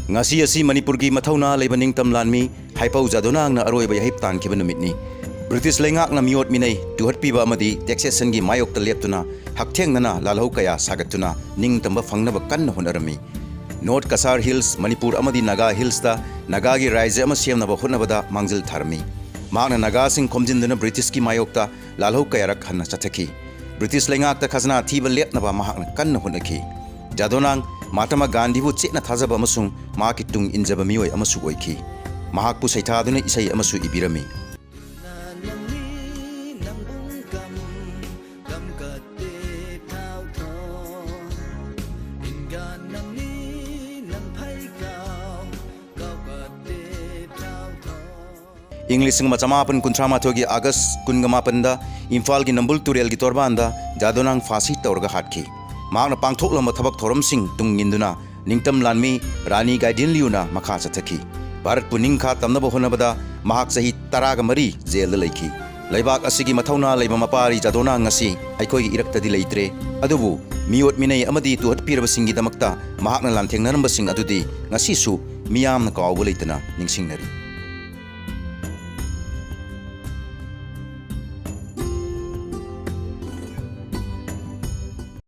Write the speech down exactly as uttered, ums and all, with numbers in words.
ꯉꯁꯤ ꯑꯁꯤ ꯃꯅꯤꯄꯨꯔꯒꯤ ꯃꯊꯧꯅꯥ ꯂꯩꯕ ꯅꯤꯡꯇꯝ ꯂꯥꯟꯃꯤ ꯍꯥꯏꯄꯧ ꯖꯥꯗꯣꯅꯥꯡꯅ ꯑꯔꯣꯏꯕ ꯌꯥꯍꯤꯞ ꯇꯥꯟꯈꯤꯕ ꯅꯨꯃꯤꯠꯅꯤ꯫ ꯕ꯭ꯔꯤꯇꯤꯁ ꯂꯩꯉꯥꯛꯅ ꯃꯤꯑꯣꯠ ꯃꯤꯅꯩ, ꯇꯨꯍꯠꯄꯤꯕ ꯑꯃꯗꯤ ꯇꯦꯛꯁꯦꯁꯟꯒꯤ ꯃꯥꯌꯣꯛꯇ ꯂꯦꯞꯇꯨꯅ ꯍꯛꯊꯦꯡꯅꯅ ꯂꯥꯜꯍꯧ ꯀꯌꯥ ꯁꯥꯒꯠꯇꯨꯅ ꯅꯤꯡꯇꯝꯕ ꯐꯪꯅꯕ ꯀꯟꯅ ꯍꯣꯠꯅꯔꯝꯃꯤ꯫ ꯅꯣꯔꯠ ꯀꯁꯥꯔ ꯍꯤꯜꯁ, ꯃꯅꯤꯄꯨꯔ ꯑꯃꯗꯤ ꯅꯥꯒꯥ ꯍꯤꯜꯁꯇ ꯅꯥꯒꯥꯒꯤ ꯔꯥꯏꯖ꯭ꯌ ꯑꯃ ꯁꯦꯝꯅꯕ ꯍꯣꯠꯅꯕꯗ ꯃꯥꯡꯖꯤꯜ ꯊꯥꯔꯝꯃꯤ꯫ ꯃꯍꯥꯛꯅ ꯅꯥꯒꯥꯁꯤꯡ ꯈꯣꯝꯖꯤꯟꯗꯨꯅ ꯕ꯭ꯔꯤꯇꯤꯁꯀꯤ ꯃꯥꯌꯣꯛꯇ ꯂꯥꯜꯍꯧ ꯀꯌꯥꯔꯛ ꯍꯟꯅ ꯆꯠꯊꯈꯤ꯫ ꯕ꯭ꯔꯤꯇꯤꯁ ꯂꯩꯉꯥꯛꯇ ꯈꯖꯅꯥ ꯊꯤꯕ ꯂꯦꯞꯅꯕ ꯃꯍꯥꯛꯅ ꯀꯟꯅ ꯍꯣꯠꯅꯈꯤ꯫ ꯖꯥꯗꯣꯅꯥꯡ ꯃꯍꯥꯇꯃꯥ ꯒꯥꯟꯙꯤꯕꯨ ꯆꯦꯠꯅ ꯊꯥꯖꯕ ꯑꯃꯁꯨꯡ ꯃꯍꯥꯛꯀꯤ ꯇꯨꯡ ꯏꯟꯖꯕ ꯃꯤꯑꯣꯏ ꯑꯃꯁꯨ ꯑꯣꯏꯈꯤ꯫ ꯃꯍꯥꯛꯄꯨ ꯁꯩꯊꯥꯗꯨꯅ ꯏꯁꯩ ꯑꯃꯁꯨ ꯏꯕꯤꯔꯝꯃꯤ꯫ ꯏꯪ ꯂꯤꯁꯤꯡ ꯑꯃ ꯆꯃꯥꯄꯟ ꯀꯨꯟꯊ꯭ꯔꯥ ꯃꯥꯊꯣꯏꯒꯤ ꯑꯥꯒꯁ ꯀꯨꯟꯒ ꯃꯥꯄꯟꯗ ꯏꯝꯐꯥꯜꯒꯤ ꯅꯝꯕꯨꯜ ꯇꯨꯔꯦꯜꯒꯤ ꯇꯣꯔꯕꯥꯟꯗ ꯖꯥꯗꯣꯅꯥꯡ ꯐꯥꯁꯤ ꯇꯧꯔꯒ ꯍꯥꯠꯈꯤ꯫ ꯃꯍꯥꯛꯅ ꯄꯥꯡꯊꯣꯛꯂꯝꯕ ꯊꯕꯛ ꯊꯧꯔꯝꯁꯤꯡ ꯇꯨꯡ ꯏꯟꯗꯨꯅ ꯅꯤꯡꯇꯝ ꯂꯥꯟꯃꯤ ꯔꯥꯅꯤ ꯒꯥꯏꯗꯤꯟꯂꯤꯌꯨꯅ ꯃꯈꯥ ꯆꯠꯊꯈꯤ꯫ ꯚꯥꯔꯠꯄꯨ ꯅꯤꯡꯈꯥ ꯇꯝꯅꯕ ꯍꯣꯠꯅꯕꯗ ꯃꯍꯥꯛ ꯆꯍꯤ ꯇꯔꯥꯒ ꯃꯔꯤ ꯖꯦꯜꯗ ꯂꯩꯈꯤ꯫ ꯂꯩꯕꯥꯛ ꯑꯁꯤꯒꯤ ꯃꯊꯧꯅꯥ ꯂꯩꯕ ꯃꯄꯥꯔꯤ ꯖꯥꯗꯣꯅꯥꯡ ꯉꯁꯤ ꯑꯩꯈꯣꯏꯒꯤ ꯏꯔꯛꯇꯗꯤ ꯂꯩꯇ꯭ꯔꯦ, ꯑꯗꯨꯕꯨ ꯃꯤꯑꯣꯠ ꯃꯤꯅꯩ ꯑꯃꯗꯤ ꯇꯨꯍꯠꯄꯤꯔꯕꯁꯤꯡꯒꯤꯗꯃꯛꯇ ꯃꯍꯥꯛꯅ ꯂꯥꯟꯊꯦꯡꯅꯔꯝꯕꯁꯤꯡ ꯑꯗꯨꯗꯤ ꯉꯁꯤꯁꯨ ꯃꯤꯌꯥꯝꯅ ꯀꯥꯎꯕ ꯂꯩꯇꯅ ꯅꯤꯡꯁꯤꯡꯅꯔꯤ꯫